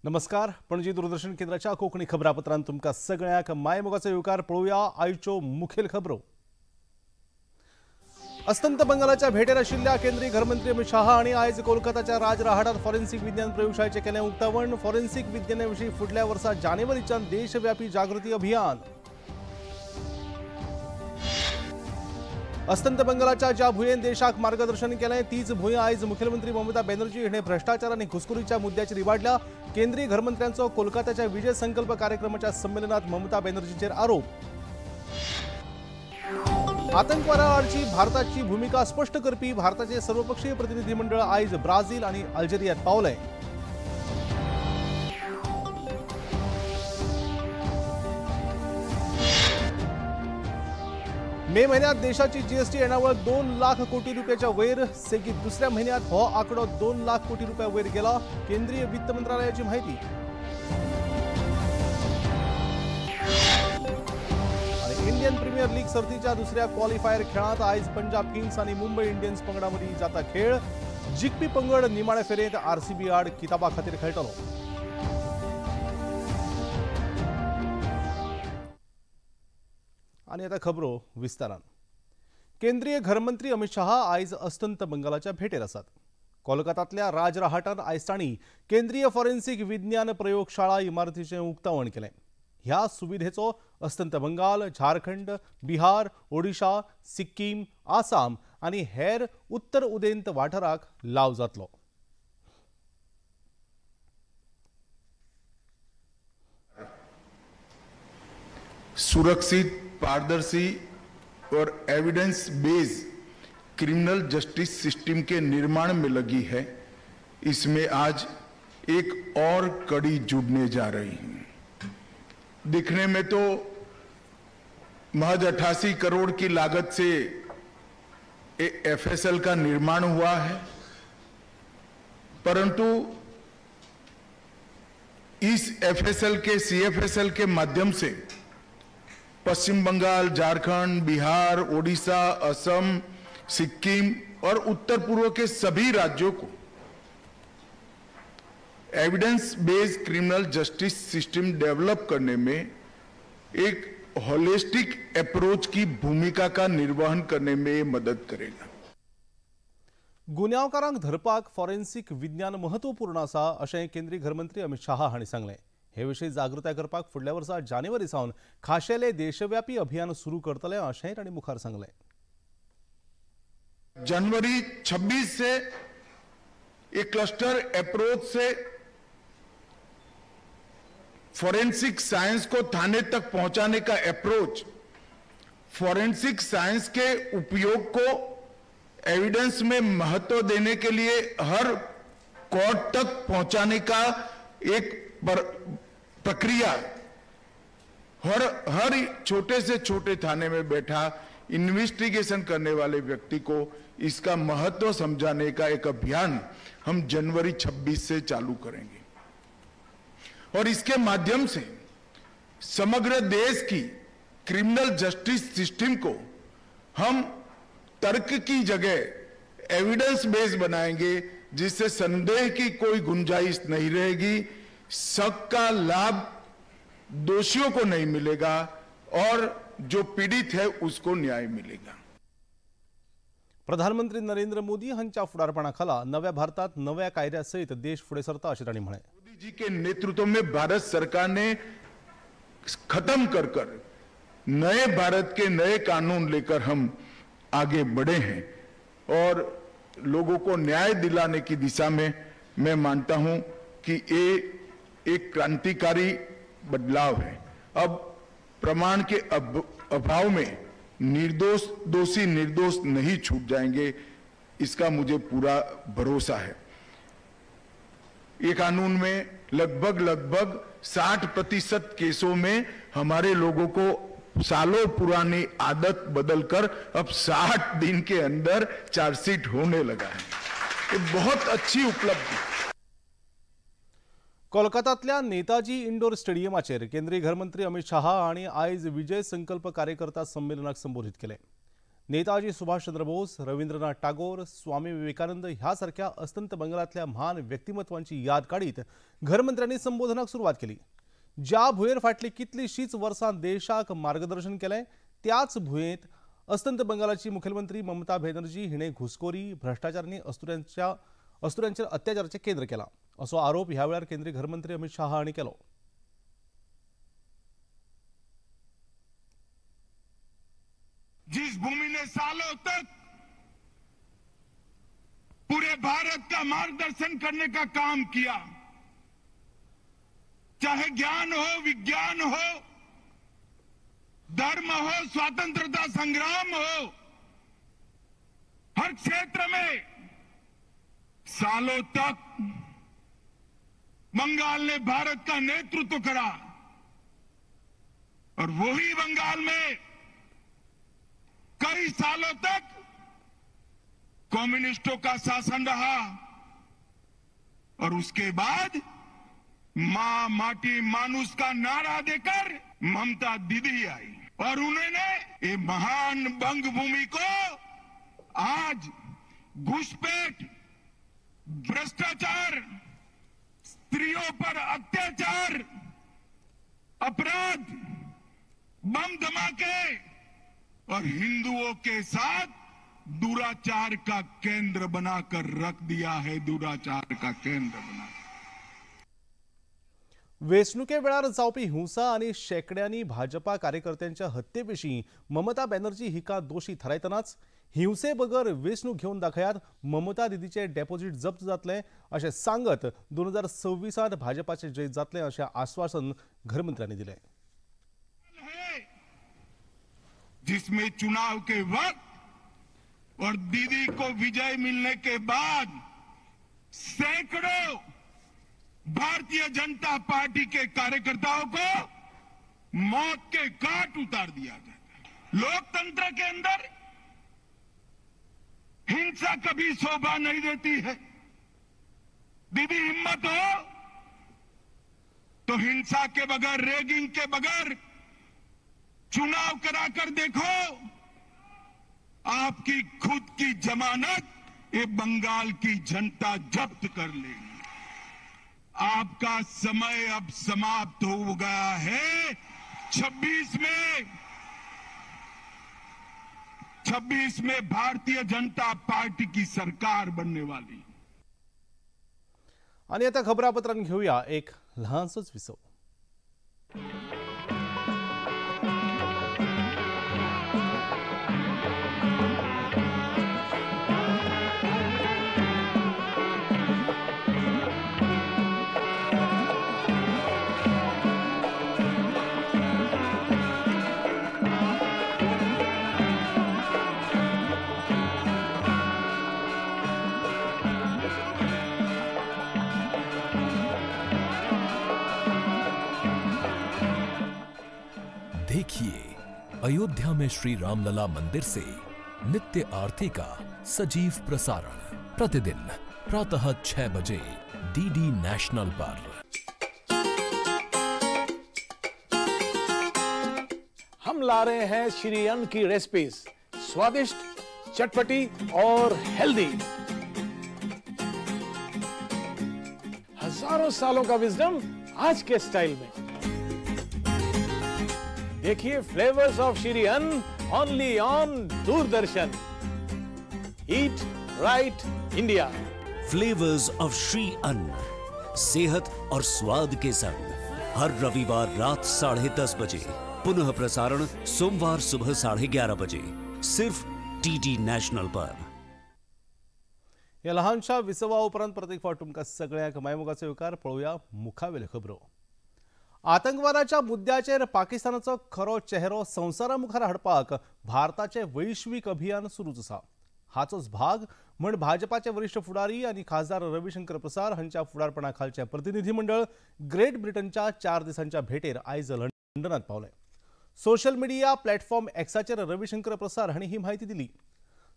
नमस्कार, पणजी दूरदर्शन केंद्राच्या कोंकणी खबरापत्रांत तुमकां सगळ्यांक मायमोगाचो येवकार. पळोवया आयच्यो मुखेल खबरो. अस्तंत बंगालाच्या भेटेर आशिल्ल्या केंद्रीय घरमंत्री अमित शहा हांणी आयज कोलकाताच्या राजराहाटात फॉरेन्सिक विज्ञान प्रयोगशाळेचें केलें उक्तावण. फॉरेन्सिक विज्ञाना विशीं फुडल्या वर्सा जानेवारीच्यान देशव्यापी जागृती अभियान. अस्तंत बंगालाच्या ज्या भुंयेन देशाक मार्गदर्शन केलें तीच भूंय आयज मुख्यमंत्री ममता बॅनर्जी हिणें भ्रष्टाचार आनी घुसखोरीच्या मुद्द्याचेर इबाडल्या. केंद्रीय घरमंत्र्यांचो कोलकाताच्या विजय संकल्प कार्यक्रमाच्या संमेलनात ममता बॅनर्जीचेर आरोप. आतंकवादाआडची भारताची भूमिका स्पष्ट करपी भारताचे सर्वपक्षीय प्रतिनिधी मंडळ आयज ब्राझील आनी अल्जेरियात पावलें. मे म्हयन्यात देशाची जीएसटी येणावळ 2 लाख कोटी रुपयाच्या वयर. सेगीत दुसऱ्या म्हयन्यात हो आंकडो 2 लाख कोटी रुपया वयर गेला. केंद्रीय वित्त मंत्रालयाची माहिती. आणि इंडियन प्रीमियर लीग सर्तीच्या दुसऱ्या क्वालिफायर खेळांत आयज पंजाब किंग्स आणि मुंबई इंडियन्स पंगडा मदीं जाता खेळ. जिखपी पंगड निमाण्या फेरयेंत आरसीबी आड किताबा खातीर खेळटलो. आनी आतां खबरो विस्तारान. केंद्रीय घरमंत्री अमित शहा आयज अस्तंत बंगालाच्या भेटेर आसात. कोलकातांतल्या राजराहाटांत आयज तांणी केंद्रीय फॉरेन्सिक विज्ञान प्रयोगशाळा इमारतीचें उक्तावण केलें. ह्या सुविधेचो अस्तंत बंगाल, झारखंड, बिहार, ओडिशा, सिक्कीम, आसाम आनी हेर उत्तर उदेंत वाठाराक लाव जातलो. सुरक्षित, पारदर्शी और evidence based criminal justice system के निर्माण में लगी है। इसमें आज एक और कड़ी जुड़ने जा रही है। दिखने में तो महज 88 करोड़ की लागत से एफएसएल का निर्माण हुआ है, परंतु इस एफएसएल के सीएफएसएल के माध्यम से पश्चिम बंगाल, झारखंड, बिहार, ओडिशा, असम, सिक्किम और उत्तर पूर्व के सभी राज्यों को evidence based criminal justice system develop करने में एक होलिस्टिक अप्रोच की भूमिका का निर्वहन करने में मदद करेगा। गुन्यांवकारांक धरपाक फॉरेन्सिक विज्ञान महत्वपूर्ण आसा अशें केंद्रीय घरमंत्री अमित शहा हांणी सांगलें. हे विशीं जागृताय करपाक फुडल्या वर्सा जानेवारी सावन खाशेले देशव्यापी अभियान सुरू करतले अशेंय तांणी मुखार सांगलें. जनवरी 26 से एक क्लस्टर अप्रोच से फॉरेंसिक साइंस को थाने तक पहुंचाने का अप्रोच, फॉरेंसिक साइंस के उपयोग को एविडेंस में महत्व देने के लिए हर कोर्ट तक पहुंचाने का एक प्रक्रिया, हर छोटे से छोटे थाने में बैठा इन्वेस्टिगेशन करने वाले व्यक्ति को इसका महत्व समझाने का एक अभियान हम जनवरी 26 से चालू करेंगे और इसके माध्यम से समग्र देश की क्रिमिनल जस्टिस सिस्टम को हम तर्क की जगह एविडेंस बेस्ड बनाएंगे, जिससे संदेह की कोई गुंजाइश नहीं रहेगी, शक का लाभ दोषियों को नहीं मिलेगा और जो पीड़ित है उसको न्याय मिलेगा। प्रधानमंत्री नरेंद्र मोदी हांच्या फुडारपणा खाला नव्या भारतात नव्या कायद्या सहित देश फुडें सरता अशें तांणी म्हळें. मोदी जी के नेतृत्व में भारत सरकार ने खत्म कर कर नए भारत के नए कानून लेकर हम आगे बढ़े हैं और लोगों को न्याय दिलाने की दिशा में मैं मानता हूं कि ये एक क्रांतिकारी बदलाव है। अब प्रमाण के अभाव में निर्दोष दोषी निर्दोष नहीं छूट जाएंगे, इसका मुझे पूरा भरोसा है। ये कानून में लगभग 60% केसों में हमारे लोगों को सालों पुरानी आदत बदलकर अब 60 दिन के अंदर चार्जशीट होने लगा है। ये बहुत अच्छी उपलब्धि। कोलकातांतल्या नेताजी इंडोर स्टेडियमाचेर केंद्रीय घरमंत्री अमित शहा हांणी आयज विजय संकल्प कार्यकर्ता संमेलनाक संबोधित केलें. नेताजी सुभाषचंद्र बोस, रवींद्रनाथ टागोर, स्वामी विवेकानंद ह्या सारख्या अस्तंत बंगालांतल्या म्हान व्यक्तिमत्वांची याद काडीत घरमंत्र्यांनी संबोधनाक सुरवात केली। ज्या भुंयेर फाटली कितलीशींच वर्सां देशाक मार्गदर्शन केलें त्याच भुंयेंत अस्तंत बंगालाची मुखेलमंत्री ममता बॅनर्जी हिणें घुसखोरी, भ्रष्टाचार आनी अस्तुऱ्यांचेर अत्याचाराचें केंद्र केलां असो आरोप ह्या वेळार केंद्रीय घरमंत्री अमित शाह हांणी केलो। जिस भूमि ने सालों तक पूरे भारत का मार्गदर्शन करने का काम किया, चाहे ज्ञान हो, विज्ञान हो, धर्म हो, स्वतंत्रता संग्राम हो, हर क्षेत्र में सालों तक बंगाल ने भारत का नेतृत्व करा और वही बंगाल में कई सालों तक कम्युनिस्टों का शासन रहा और उसके बाद मां माटी मानुष का नारा देकर ममता दीदी आई और उन्होंने ये महान बंगभूमि को आज घुसपैठ, भ्रष्टाचार, स्त्रियों पर अत्याचार, अपराध, बम धमाके और हिंदुओं के साथ दुराचार का केंद्र बनाकर रख दिया है। दुराचार का केंद्र बना। वेंचणुके वेळार जावपी हिंसा आनी शेंकड्यांनी भाजपा कार्यकर्त्यांच्या हत्ये विशीं ममता बॅनर्जी हिका दोशी थारायतनाच हिंसे बगर वेंचणूक घेवन दाखयात ममता दिदीचे डेपॉझिट जप्त जातलें अशें सांगत 2026 भाजपाचें जैत जातलें अशें आश्वासन घरमंत्र्यांनी दिलें। जिसमें चुनाव के वक्त और दीदी को विजय मिलने के बाद सैकड़ों भारतीय जनता पार्टी के कार्यकर्ताओं को मौत के घाट उतार दिया जाता है। लोकतंत्र के अंदर हिंसा कभी शोभा नहीं देती है। दीदी हिम्मत हो तो हिंसा के बगैर, रेगिंग के बगैर चुनाव कराकर देखो, आपकी खुद की जमानत ये बंगाल की जनता जब्त कर लेगी। आपका समय अब समाप्त हो गया है। 26 में भारतीय जनता पार्टी की सरकार बनने वाली। आणि आता खबरापत्रांत घेऊया एक लहानसोच विसव। देखिए अयोध्या में श्री रामलला मंदिर से नित्य आरती का सजीव प्रसारण प्रतिदिन प्रातः 6 बजे डीडी नेशनल पर। हम ला रहे हैं श्री अन्न की रेसिपीज, स्वादिष्ट, चटपटी और हेल्दी। हजारों सालों का विजडम आज के स्टाइल में। देखिए flavours of Shri Anna only on Doordarshan. Eat right India. Flavours of Shri Anna, सेहत और स्वाद के संग, हर रविवार रात 10:30 बजे, पुनः प्रसारण सोमवार सुबह 11:30 बजे, सिर्फ डीडी नॅशनल पर। या लहानशा विसवा उपरांत परत एक फावट तुमकां सगळ्यांक मायमोगाचो येवकार। पळोवया मुखावेल्यो खबरो। आतंकवादाच्या मुद्द्याचेर पाकिस्तानाचो खरो चेहरो संवसारा मुखार हाडपाक भारताचें वैश्वीक अभियान सुरूच आसा। हाचोच भाग म्हण भाजपाचे वरिश्ठ फुडारी आनी खासदार रविशंकर प्रसाद हांच्या फुडारपणा खालचें प्रतिनिधी मंडळ ग्रेट ब्रिटनच्या 4 दिसांच्या भेटेर आयज लंडनांत पावलें। सोशल मिडिया प्लॅटफॉर्म एक्साचेर रविशंकर प्रसाद हांणी ही म्हायती दिली।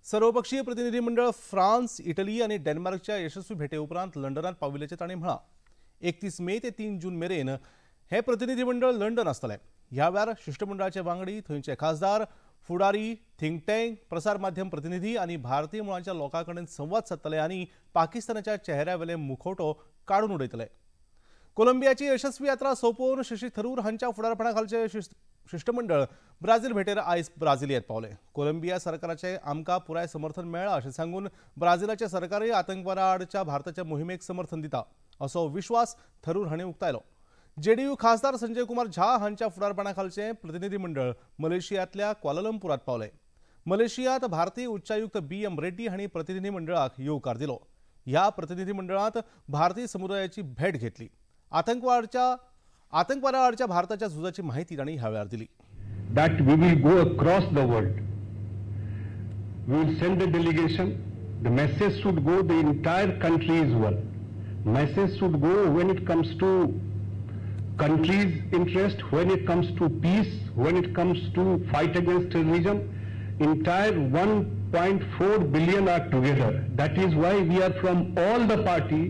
सर्वपक्षीय प्रतिनिधी मंडळ फ्रांस, इटली आनी डेन्मार्कच्या यशस्वी भेटे उपरांत लंडनांत पाविल्ल्याचें तांणी म्हळां। 31 मे ते 3 जून मेरेन हे प्रतिनिधी मंडळ लंडन आसतलें। ह्या वेळार शिश्टमंडळाचे वांगडी, थंयचे खासदार, फुडारी, थिंक टँक, प्रसार माध्यम प्रतिनिधी आनी भारतीय मुळांच्या लोकां कडेन संवाद सादतले आनी पाकिस्तानाच्या चेहऱ्यावेले मुखवटो काडून उडयतले. कोलंबियाची यशस्वी यात्रा सोंपोवन शशी थरूर हांच्या फुडारपणा खालचें शिष्टमंडळ ब्राझील भेटेर आयज ब्राझिलियांत पावलें. कोलंबिया सरकाराचें आमकां पुराय समर्थन मेळ्ळां अशें सांगून ब्राझिलाचें सरकारय आतंकवादा आडच्या भारताच्या मोहिमेक समर्थन दिता असो विश्वास थरूर हांणी उक्तायलो. जेडीयू खासदार संजय कुमार झा हांच्या फुडारपणा खालचें प्रतिनिधी मंडळ मलेशियांतल्या क्वालालंपूरात पावलें. मलेशियांत भारतीय उच्चायुक्त BM Reddy हांणी प्रतिनिधी मंडळाक येवकार दिलो. ह्या प्रतिनिधी मंडळांत भारतीय समुदायाची भेट घेतली. आतंकवादा आडच्या भारताच्या झुजाची माहिती तांणी ह्या वेळार दिली. That we will go across the world. We will send a delegation. The message should go, the entire country is one. Message should go when it comes to country's interest, when it comes to peace, when it comes to fight against terrorism. Entire 1.4 billion are together. That is why we are from all the party,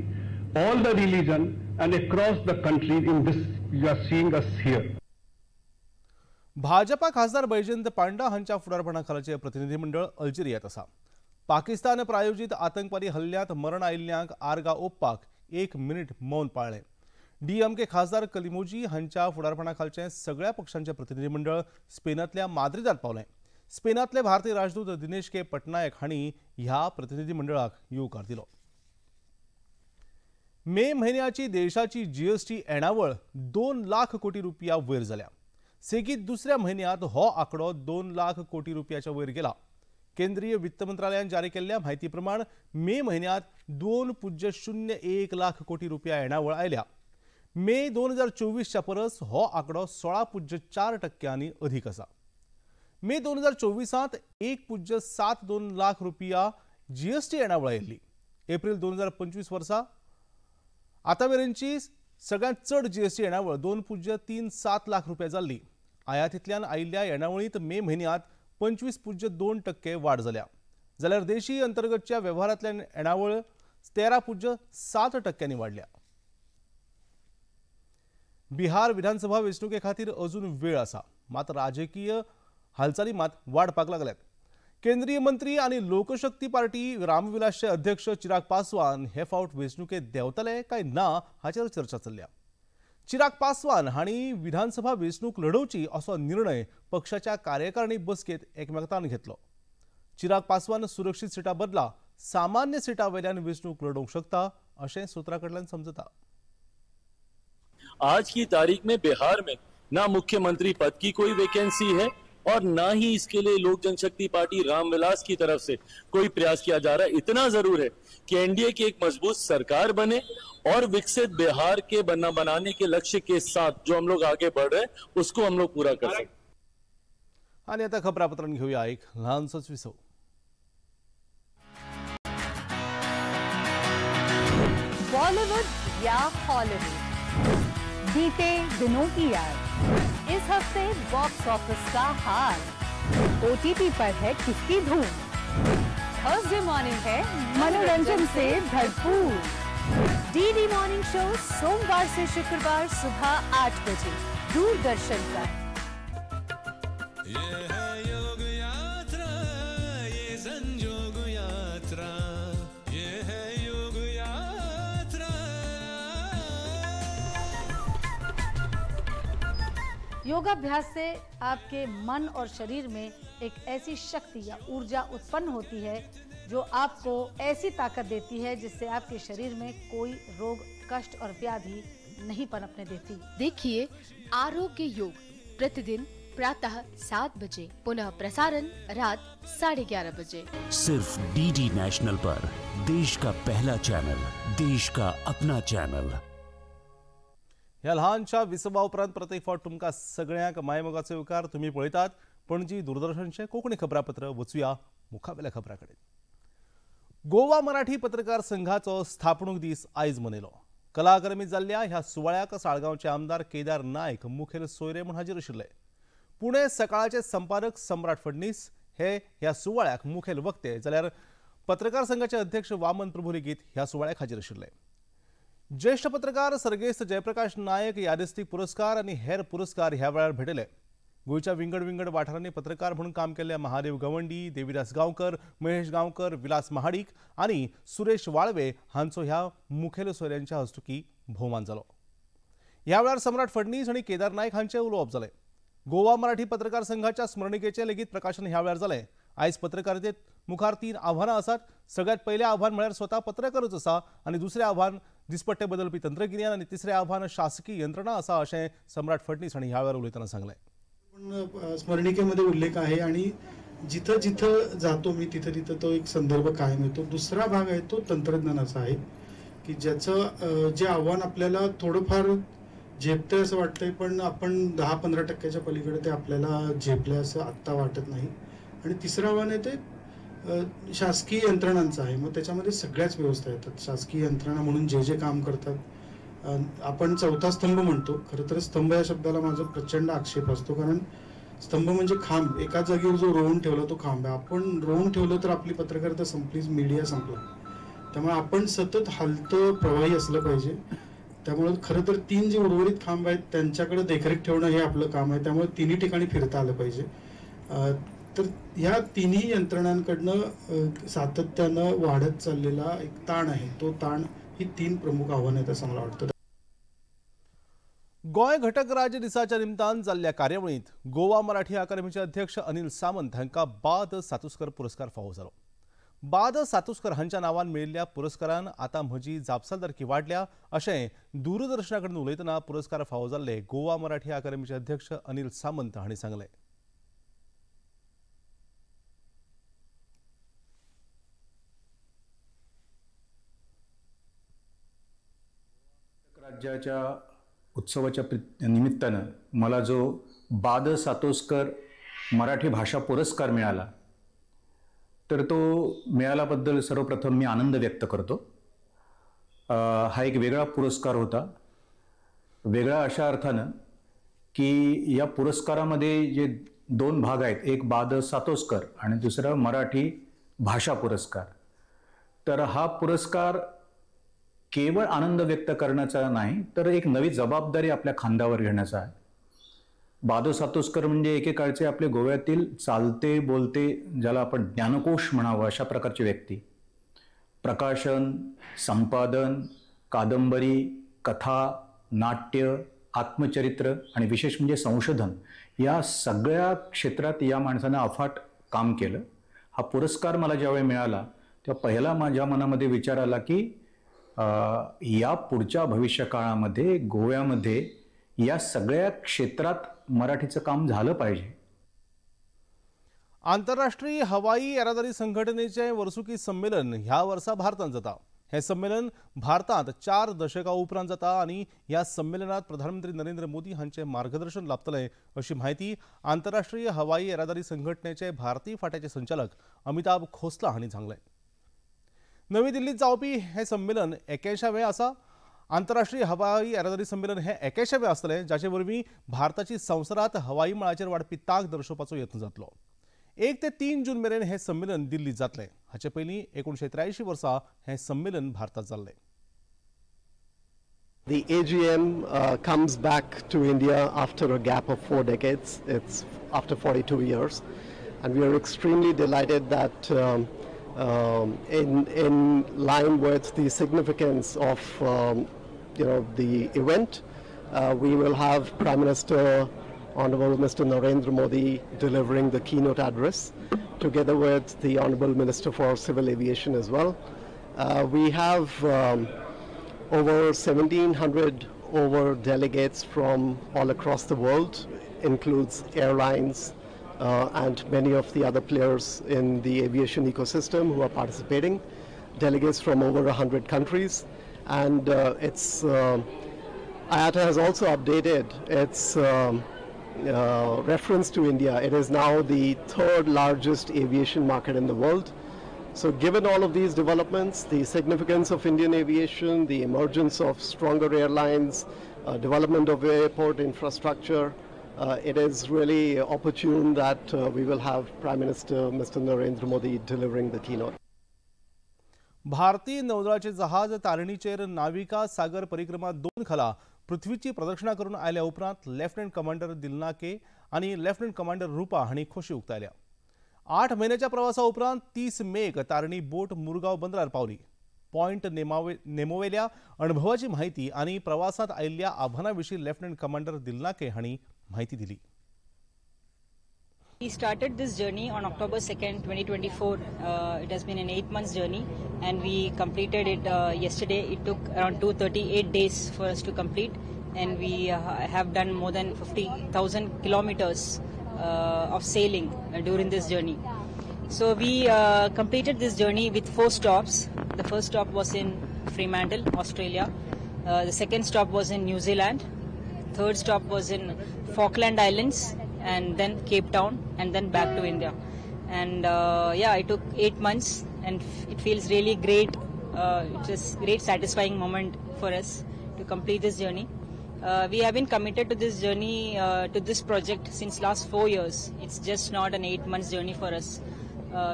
all the religion, and across the country in this you are seeing us here. Bhajpa खासदार बैजयंत पांडा हांच्या फुडारपणा खालचें प्रतिनिधी मंडळ अल्जेरियांत आसा. पाकिस्तान प्रायोजीत आतंकवादी हल्ल्यांत मरण आयिल्ल्यांक आर्गां ओंपपाक 1 मिनीट मौन पाळ्ळें. डीएमके खासदार कलिमोजी हांच्या फुडारपणा खालचें सगळ्या पक्षांचें प्रतिनिधी मंडळ स्पेनांतल्या माद्रिदांत पावलें. स्पेनांतले भारतीय राजदूत दिनेश के पटनायक हांणी ह्या प्रतिनिधी मंडळाक येवकार दिलो. मे म्हयन्याची देशाची जीएसटी येणावळ 2 लाख कोटी रुपया वयर जाल्या. सेगीत दुसऱ्या म्हयन्यांत हो आंकडो 2 लाख कोटी रुपयाच्या वयर गेला. केंद्रीय वित्त मंत्रालयान जारी केल्ल्या म्हायती प्रमाण मे म्हयन्यांत 2.01 लाख कोटी रुपया येणावळ आयल्या. मे 2024च्या परस हो आंकडो 16.4% अधीक आसा. मे 2024 1.72 लाख रुपया जीएसटी येणावळ आयिल्ली. एप्रील 2025 वर्सा आतां मेरेनची सगळ्यांत चड जीएसटी येणावळ 2.37 लाख रुपया जाल्ली. आयातींतल्यान आयिल्ल्या येणावळींत मे म्हयन्यांत 25.2% वाड जाल्या, जाल्यार देशी अंतर्गतच्या वेव्हारांतल्यान येणावळ 13.7% वाडल्या. बिहार विधानसभा वेंचणुके खातीर अजून वेळ आसा, मात राजकीय हालचाली मात वाडपाक लागल्यात. केंद्रीय मंत्री आनी लोकशक्ती पार्टी रामविलासचे अध्यक्ष चिराग पासवान हे फावट वेंचणुकेत देंवतले काय ना हाचेर चर्चा चल्ल्या. चिराग पासवान हांणी विधानसभा वेंचणूक लढोवची असो निर्णय पक्षाच्या कार्यकारिणी बसकेत एकमतान घेतलो. चिराग पासवान सुरक्षीत सिटा बदला सामान्य सिटा वयल्यान वेंचणूक लढोवंक शकता अशें सुत्रा कडल्यान समजता. आज की तारीख में बिहार में ना मुख्यमंत्री पद की कोई वैकेंसी है और ना ही इसके लिए लोक जनशक्ति पार्टी रामविलास की तरफ से कोई प्रयास किया जा रहा है. इतना जरूर है कि एनडीए की एक मजबूत सरकार बने और विकसित बिहार के बनाने के लक्ष्य के साथ जो हम लोग आगे बढ़ रहे हैं उसको हम लोग पूरा कर सकते. आणि आता खबरापत्रां घेऊया एक लहानसोच विसव. बॉलीवुड या हॉलीवुड, बीते दिनों की याद, इस हफ्ते बॉक्स ऑफिस का हाल, ओटीटी पर है किसकी धूम, थर्सडे मॉर्निंग है मनोरंजन से भरपूर, डीडी मॉर्निंग शो सोमवार से शुक्रवार सुबह 8 बजे दूरदर्शन पर. ये है योग यात्रा, ये संजोग यात्रा, ये है योग यात्रा. योगाभ्यास से आपके मन और शरीर में एक ऐसी शक्ति या ऊर्जा उत्पन्न होती है जो आपको ऐसी ताकत देती है जिससे आपके शरीर में कोई रोग, कष्ट और व्याधि नहीं पनपने देती. देखिए आरोग्य योग प्रतिदिन प्रातः 7 बजे, पुनः प्रसारण रात 11:30 बजे, सिर्फ डीडी नेशनल पर, देश का पहला चैनल, देश का अपना चैनल. ह्या लहानशा विसवा उपरांत प्रत्येक फावट तुमकां सगळ्यांक मायमोगाचो येवकार. तुमी पळयतात पणजी दूरदर्शनचें कोंकणी खबरापत्र. वचुया मुखावेल्या खबरां कडेन. गोवा मराठी पत्रकार संघाचो स्थापणूक दीस आयज मनयलो. कला अकादमीत जाल्ल्या ह्या सुवाळ्याक साळगांवचे आमदार केदार नायक मुखेल सोयरे म्हूण हाजीर आशिल्ले. पुणे सकाळचे संपादक सम्राट फडणीस हे ह्या सुवाळ्याक मुखेल वक्ते, जाल्यार पत्रकार संघाचे अध्यक्ष वामन प्रभू लेगीत ह्या सुवाळ्याक हाजीर आशिल्ले. ज्येष्ठ पत्रकार सर्गेस्त जयप्रकाश नायक यादस्तीक पुरस्कार आनी हेर पुरस्कार ह्या वेळार भेटले. गोंयच्या विंगड विंगड वाठारांनी पत्रकार म्हणून काम केल्ल्या महादेव गवंडी, देवीदास गांवकर, महेश गांवकर, विलास महाडीक आनी सुरेश वाळवे हांचो ह्या मुखेल सोयऱ्यांच्या हस्तुकी भोवमान जालो. ह्या वेळार सम्राट फडणीस आनी केदार नायक हांचें उलोवप जालें. गोवा मराठी पत्रकार संघाच्या स्मरणिकेचें लेगीत प्रकाशन ह्या वेळार जालें. आयज पत्रकारितेत मुखार 3 आव्हानां आसात. सगळ्यात पयलें आव्हान म्हळ्यार स्वता पत्रकारूच आसा आनी दुसरें आव्हान दिसपट्टे बदलपी तंत्रगिन्यान आनी तिसरें आव्हान शासकीय यंत्रणा आसा अशें सम्राट फडणीस हांणी ह्या वेळार उलयतना सांगलें. स्मरणिकेमध्ये उल्लेख आहे आणि जिथं जिथं जातो मी तिथं तिथं तो एक संदर्भ कायम येतो. दुसरा भाग आहे तो तंत्रज्ञानाचा आहे की ज्याचं जे आव्हान आपल्याला थोडंफार झेपतंय असं वाटतंय, पण आपण 10-15% पलीकडे ते आपल्याला झेपलं असं आत्ता वाटत नाही. आणि तिसरं आव्हान आहे ते शासकीय यंत्रणांचं आहे. मग त्याच्यामध्ये सगळ्याच व्यवस्था येतात. शासकीय यंत्रणा म्हणून जे जे काम करतात, आपण चौथा स्तंभ म्हणतो. खरं तर स्तंभ या शब्दाला माझा प्रचंड आक्षेप असतो, कारण स्तंभ म्हणजे खांब. एका जागेवर जो रोवून ठेवला तो खांब आहे. आपण रोवून ठेवलं तर आपली पत्रकारिता संपलीच, मीडिया संपला. त्यामुळे आपण सतत हलतं प्रवाही असलं पाहिजे. त्यामुळे खरं तर 3 जे उर्वरित खांब आहेत त्यांच्याकडे देखरेख ठेवणं हे आपलं काम आहे. त्यामुळे तिन्ही ठिकाणी फिरता आलं पाहिजे. तर ह्या तिन्ही यंत्रणांकडनं सातत्यानं वाढत चाललेला एक ताण आहे, तो ताण ही 3 प्रमुख आव्हानं आहेत असं मला वाटतं. गोंय घटक राज्य दिसाच्या निमतान जाल्ल्या कार्यावळींत गोवा मराठी अकादमीचे अध्यक्ष अनिल सामंत हांकां बाद सातुस्कर पुरस्कार फावो जालो. बाद सातुस्कर हांच्या नांवान मेळिल्ल्या पुरस्कारान आतां म्हजी जापसालदारकी वाडल्या अशें दूरदर्शना कडेन उलयतना पुरस्कार फावो जाल्ले गोवा मराठी अकादमीचे अध्यक्ष अनिल सामंत हांणी सांगलें. राज्याच्या उत्सवाच्या निमित्तानं मला जो बाद सातोस्कर मराठी भाषा पुरस्कार मिळाला तर तो मिळाल्याबद्दल सर्वप्रथम मी आनंद व्यक्त करतो. हा एक वेगळा पुरस्कार होता. वेगळा अशा अर्थानं की या पुरस्कारामध्ये जे 2 भाग आहेत, एक बाद सातोस्कर आणि दुसरा मराठी भाषा पुरस्कार. तर हा पुरस्कार केवळ आनंद व्यक्त करण्याचा नाही तर एक नवी जबाबदारी आपल्या खांद्यावर घेण्याचा आहे. बाद सातोस्कर म्हणजे एकेकाळचे आपले गोव्यातील चालते बोलते, ज्याला आपण ज्ञानकोश म्हणावं अशा प्रकारची व्यक्ती. प्रकाशन, संपादन, कादंबरी, कथा, नाट्य, आत्मचरित्र आणि विशेष म्हणजे संशोधन या सगळ्या क्षेत्रात या माणसानं अफाट काम केलं. हा पुरस्कार मला ज्यावेळी मिळाला तेव्हा पहिला माझ्या मनामध्ये विचार आला की या पुढच्या भविष्यकाळामध्ये गोव्यामध्ये या सगळ्या क्षेत्रात मराठीचं काम झालं पाहिजे. आंतरराष्ट्रीय हवाई येरादारी संघटनेचे वर्सुकी संमेलन ह्या वर्सा भारतांत जाता. हे संमेलन भारतांत 4 दशकां उपरांत जाता आनी ह्या संमेलनात प्रधानमंत्री नरेंद्र मोदी हांचे मार्गदर्शन लाभतलें अशी म्हायती आंतरराष्ट्रीय हवाई येरादारी संघटनेचे भारतीय फाट्याचे संचालक अमिताभ खोसला हांणी सांगलें. नवी दिल्लीत जावपी हे संमेलन 81वें आसा. आंतरराष्ट्रीय हवाई येरादारी संमेलन हे 81वें आसतलें, जाचे वरवीं भारताची संवसारांत हवाई मळाचेर वाडपी तांक दर्शोवपाचो यत्न जातलो. 1 ते 3 जून मेरेन हें संमेलन दिल्लीत जातलें. हाचे पयलीं 1983 वर्सा हें संमेलन भारतांत जाल्लें. The AGM comes back to India after a gap of 4 decades. It's after 42 years, and we are extremely delighted that in line with the significance of the event, we will have Prime Minister Honorable Mr. Narendra Modi delivering the keynote address, together with the Honorable Minister for Civil Aviation as well. We have over 1,700 over delegates from all across the world, includes airlines and many of the other players in the aviation ecosystem who are participating, delegates from over 100 countries. And IATA has also updated its reference to India. It is now the 3rd largest aviation market in the world. So given all of these developments, the significance of Indian aviation, the emergence of stronger airlines, development of airport infrastructure, it is really opportune that we will have Prime Minister Mr. Narendra Modi delivering the keynote. भारतीय नौदळाचे जहाज तारणीचेर नाविका सागर परिक्रमा 2 खाला पृथ्वीची प्रदक्षिणा करून आयल्या उपरांत lieutenant commander दिलना K आनी लेफ्टनंट कमांडर रुपा हांणी खोशी उक्तायल्या. 8 म्हयन्याच्या प्रवासा उपरांत 30 मेक तारणी बोट मुरगांव बंदरार पावली. पॉयंट नेमोवेल्या अणभवाची माहिती आनी प्रवासांत आयिल्ल्या आव्हानां विशीं लेफ्टनंट कमांडर दिलनाके हांणी माहिती दिली. We started this journey on October 2nd, 2024. It has been an 8 months journey and we completed it yesterday. It took around 238 days for us to complete, and we have done more than 50,000 kilometers of sailing during this journey. So we completed this journey with 4 stops. The first stop was in Fremantle, Australia. The second stop was in New Zealand. Third stop was in Falkland Islands, and then Cape Town, and then back to India. And yeah, it took 8 months, and it feels really great. It's just great satisfying moment for us to complete this journey. We have been committed to this journey, to this project since last 4 years. It's just not an 8 months journey for us.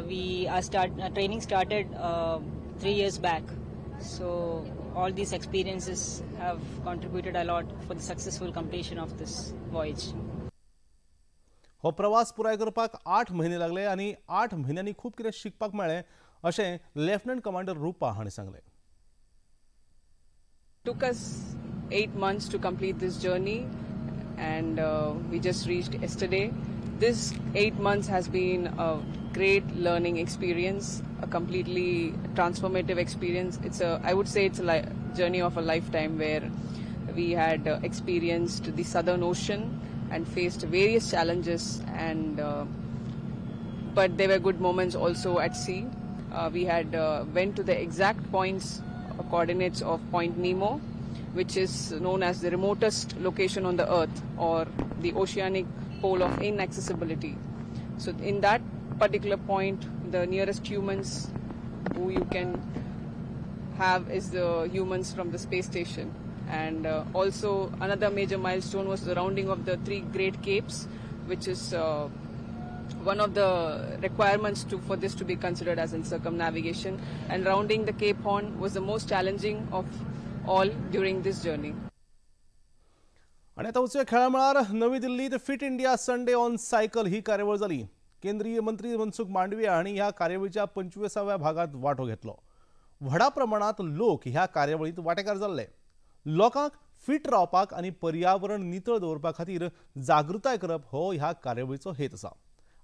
We our training started 3 years back. So all these experiences have contributed a lot for the successful completion of this voyage. हो प्रवास पुराय करपाक 8 म्हयने लागले आनी 8 म्हयन्यांनी खूब कितें शिकपाक मेळ्ळें अशें लेफ्टनंट कमांडर रुपा हांणी सांगलें. Took us 8 months to complete this journey, and we just reached yesterday. This 8 months has been a great learning experience, a completely transformative experience. It's a, I would say it's a journey of a lifetime where we had experienced the Southern Ocean and faced various challenges, and but there were good moments also at sea. We had went to the exact points, coordinates of Point Nemo, which is known as the remotest location on the earth, or the oceanic pole of inaccessibility. So in that particular point, the nearest humans who you can have is the humans from the space station. And also another major milestone was the rounding of the 3 Great Capes, which is one of the requirements for this to be considered as in circumnavigation. And rounding the Cape Horn was the most challenging of all during this journey. आणि आता वचूया खेळामळार. नवी दिल्लीत fit India Sunday on cycle ही कार्यावळ जाली. केंद्रीय मंत्री मनसुख मांडविया हांणी ह्या कार्यावळीच्या 25व्या भागात वांटो घेतलो. व्हडा प्रमाणात लोक ह्या कार्यावळीत वांटेकार जाल्ले. लोकांक फिट रावपाक आनी पर्यावरण नितळ दवरपा खातीर जागृताय करप हो ह्या कार्यावळीचो हेत आसा.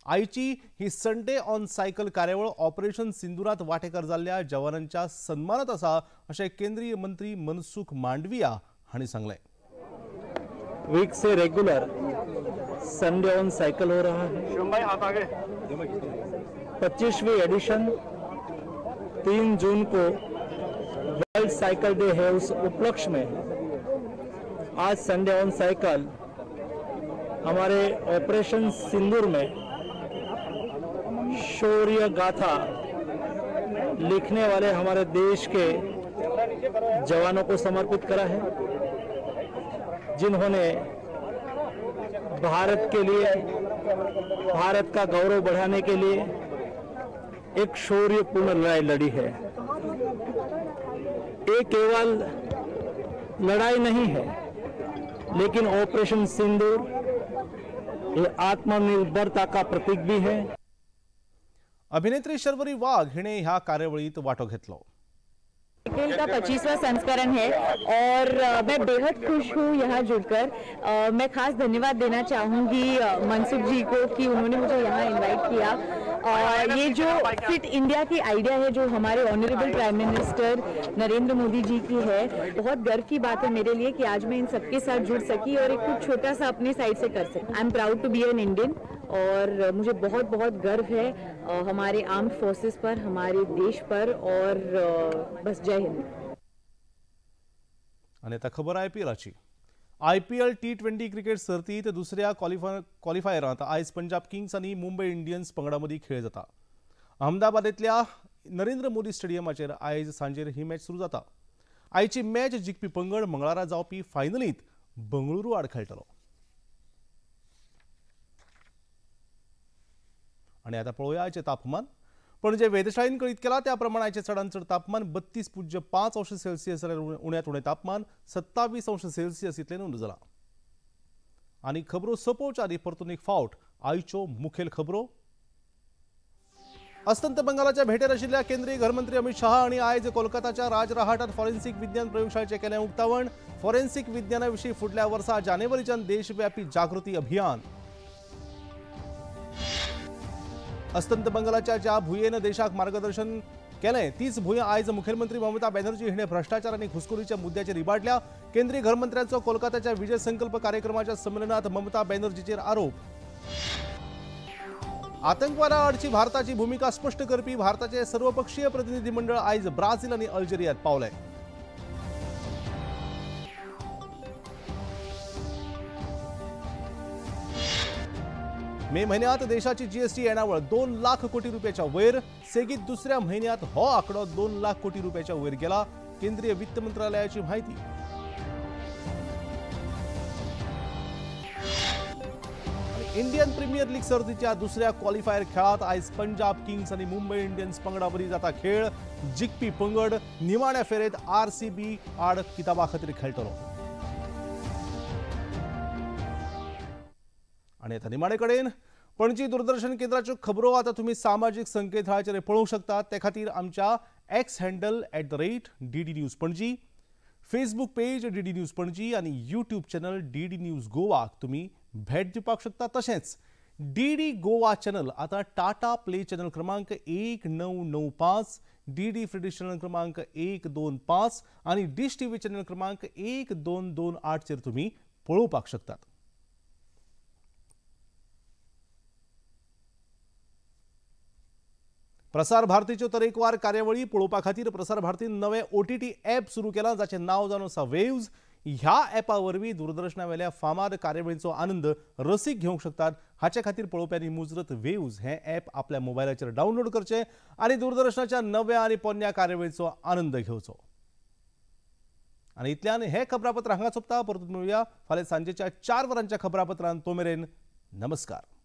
आयची ही संडे ऑन सायकल कार्यावळ ऑपरेशन सिंदुरात वांटेकार जाल्ल्या जवानांच्या सन्मानात आसा अशें केंद्रीय मंत्री मनसुख मांडविया हांणी सांगलें. वीक से रेगुलर संडे ऑन सायकल हो रहा है. 25वीं एडिशन 3 जून को वर्ल्ड साइकिल डे है, उस उपलक्ष्य में आज संडे ऑन साइकिल हमारे ऑपरेशन सिंदूर में शौर्य गाथा लिखने वाले हमारे देश के जवानों को समर्पित करा है, जिन्होंने भारत के लिए, भारत का गौरव बढ़ाने के लिए एक शौर्यपूर्ण लड़ाई लड़ी है। ये केवल लड़ाई नहीं है, लेकिन ऑपरेशन सिंदूर ये आत्मनिर्भरता का प्रतीक भी है। अभिनेत्री शर्वरी वाघ हिणे ह्या कार्यावळीत वांटो घेतलो. साइकिल का 25वां संस्करण है और मैं बेहद खुश हूँ यहाँ जुड़कर। मैं खास धन्यवाद देना चाहूँगी मनसुख जी को कि उन्होंने मुझे यहाँ इनवाइट किया। और ये जो फिट इंडिया की आइडिया है जो हमारे honourable prime minister Narendra Modi ji की है, बहुत गर्व की बात है मेरे लिए कि आज मैं इन सबके साथ जुड़ सकी और एक कुछ छोटा सा अपने साइड से कर सकी। I am proud to be an Indian और मुझे बहुत बहुत गर्व है हमारे आर्म्ड फोर्सेस पर, हमारे देश पर और बस जय हिंद। आणि आता खबर आयपीएलाची। आयपीएल T20 cricket सर्तीत दुसऱ्या क्वालिफायरांत आयज पंजाब किंग्स आनी मुंबय इंडियन्स पंगडां मदीं खेळ जाता। अहमदाबादेंतल्या नरेंद्र मोदी स्टेडियमाचेर आयज सांजेर ही मॅच सुरू जाता। आयची मॅच जिखपी पंगड मंगळारा जावपी फायनलींत बंगळुरू आड खेळटलो। आनी आतां पळोवया आयचें तापमान। पणजे वेधशाळेन कळीत केला त्या प्रमाण आयचें चडांत चड तापमान 32.5 अंश सेल्सियस जाल्यार उण्यांत उणें तापमान 27 अंश सेल्सियस इतलें नोंद जालां। आनी खबरो सोंपोवच्या आदी परतून एक फावट आयच्यो मुखेल खबरो। अस्तंत बंगालाच्या भेटेर आशिल्ल्या केंद्रीय घरमंत्री अमित शहा आनी आयज कोलकाताच्या राजरहाटात फॉरेन्सिक विज्ञान प्रयोगशाळेचें केलें उक्तावण। फॉरेन्सिक विज्ञाना विशीं फुडल्या वर्सा जानेवारीच्यान देशव्यापी जागृती अभियान। अस्तंत बंगालाच्या ज्या भुंयेन देशाक मार्गदर्शन केलें तीच भूंय आयज मुखेलमंत्री ममता बॅनर्जी हिणें भ्रष्टाचार आनी घुसखोरीच्या मुद्द्याचेर इबाडल्या। केंद्रीय घरमंत्र्यांचो कोलकाताच्या विजय संकल्प कार्यक्रमाच्या संमेलनात ममता बॅनर्जीचेर आरोप। आतंकवादा आडची भारताची भूमिका स्पष्ट करपी भारताचे सर्वपक्षीय प्रतिनिधी मंडळ आयज ब्राझील आनी अल्जेरियात पावलें। मे म्हयन्यांत देशाची जीएसटी येणावळ 2 लाख कोटी रुपयाच्या वयर, सेगीत दुसऱ्या म्हयन्यांत हो आंकडो 2 लाख कोटी रुपयाच्या वयर गेला, केंद्रीय वित्त मंत्रालयाची म्हायती। इंडियन प्रीमियर लीग सर्तीच्या दुसऱ्या क्वालिफायर खेळात आयज पंजाब किंग्स आनी मुंबय इंडियन्स पंगडा वरी जाता खेळ। जिखपी पंगड निमाण्या फेरेत आरसीबी आड किताबा खातीर खेळटलो। आनी आतां निमाणे कडेन पणजी दूरदर्शन केंद्राच्यो खबरो आतां तुमी सामाजीक संकेतथळाचेर पळोवंक शकतात। ते खातीर आमच्या X handle @DD News Panaji, Facebook page DD News Panaji आनी यूट्यूब चॅनल डीडी न्यूज गोवाक तुमी भेट दिवपाक शकता। तशेंच डीडी गोवा चॅनल आतां टाटा प्ले चॅनल क्रमांक 1995, डीडी फ्री चॅनल क्रमांक 125 आनी डिश टीव्ही चॅनल क्रमांक 1228 चेर तुमी पळोवपाक शकतात। प्रसार भारतीच्यो तरेकवार कार्यावळी पळोवपा खातीर प्रसार भारतीन नवें OTT app सुरू केलां, जाचें नांव जावन आसा वेव्ज। ह्या ॲपा वरवीं दूरदर्शनावेल्या फामाद कार्यावळींचो आनंद रसीक घेवंक शकतात। हाचे खातीर पळोवप्यांनी मुजरत वेव्ज हें ॲप आपल्या मोबायलाचेर डावनलोड करचें आनी दूरदर्शनाच्या नव्या आनी पोन्न्या कार्यावळीचो आनंद घेवचो। आनी इतल्यान हें खबरापत्र हांगा सोंपता। परतून मेळुया फाल्यां सांजेच्या 4 वरांच्या खबरापत्रान। तो मेरेन नमस्कार।